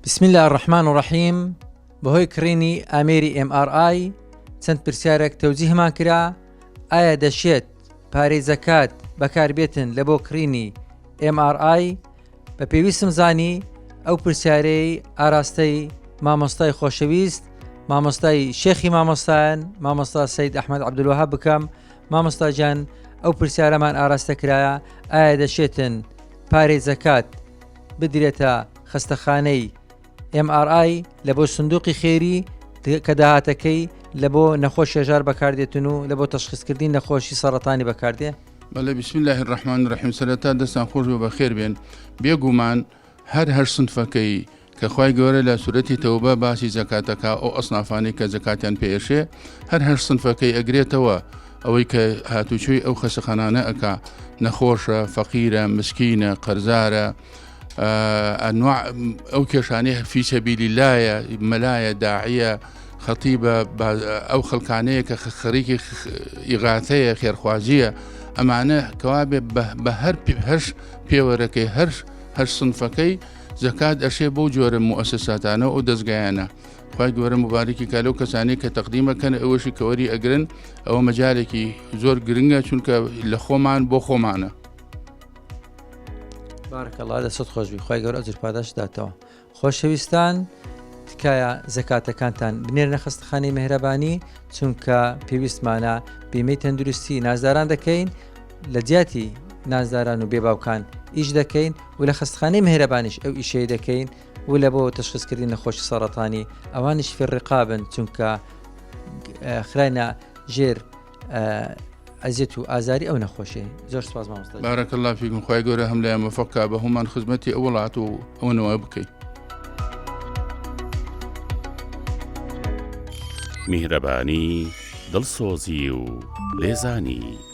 بسم اللە الرحمن الرحیم بەهۆی کڕینی ئامێری MRI چەند پرسیارێک تەوجیهمان کرا ئایا دەشێت پارەی زەکات بەکاربێتن لە بۆ کڕینی MRI بە پێویستم زانی ئەو پرسیارەی ئاراستەی مامۆستای خۆشەویست مامۆستای شێخی مامۆستایان مامۆستا سید ئەحمد عبدالوهاب بکەم مامۆستا گیان ئەو پرسیارەمان ئاراستە کرایە ئایا دەشێتن پارەی زەکات بدرێتە خەستەخانەی MRI لە بۆ سندوقی خێری کە داهاتەکەی لە بۆ نەخۆش هێژار بەکاردێتن و لە بۆ تەشخیصکردنی نەخۆشی سەڕەتانی بەکاردێ؟ بەڵێ بسم اللە الرحمن الرحیم سەرەتا دەستان خۆش بێ بەخێر بێن بێگومان هەر هەر سنفەکەی کە خوای گەورە لە سورەتی تەوبە باسی زەکاتەکە ئەو ئەسنافانەی کە زەکاتیان پێ ئەشێ هەر هەر سنفەکەی ئەگرێتەوە ئەوەی کە هاتوچۆی ئەو خەسەخانانە ئەکا نەخۆشە فەقیرە مسکینە قەرزارە ئەنواع ئەو کێشانەی فی سەبیلی لایە مەلایە داعیە خەتیبە ئەو خەڵکانەیە کە خەریکی ئیغاثەیە خێرخوازیە ئەمانە کەوا بێ بە هەر هەر پێوەرەکەی هەر هەر سنفەکەی زەکات ئەشێ بەو جۆرە موئەسەساتانە و ئەو دەزگایانە خوای گەورە موبارکی کا لەو کەسانەی کە تەقدیمەکەن ئەوەشی کەوەری ئەگرن ئەوە مەجالێکی زۆر گرنگە چونکە لە خۆمان بۆ خۆمانە. بارک الله دەست خۆشبی خوای گەورە ئەجر پاداشت داتەوە خۆشەویستان تکایە زەکاتەکانتان بنێرنە خەستەخانەی مهرەبانی چونکە پێویستمانە بیمەی تەندروستی نازداران دەکەین لە جیاتی نازداران و بێباوکان ئیش دەکەین و لە خەستخانەی مهرەبانیش ئەو ئیشەی دەکەین و لە بۆ تەشخیصکردنی نەخۆشی سەڕەتانی ئەوانیش فڕقابن چونکە خراینە ژێر ئەزیەت و ئازاری ئەو نەخۆشی زۆر سپاس مامۆستا بارك الله فيكم خوای گەورە هەم لایان مەفەق کا بە هەمان خزمەتی ئەو وڵات و ئەو نەوە بکەین. میهرەبانی، دڵسۆزی و لێزانی.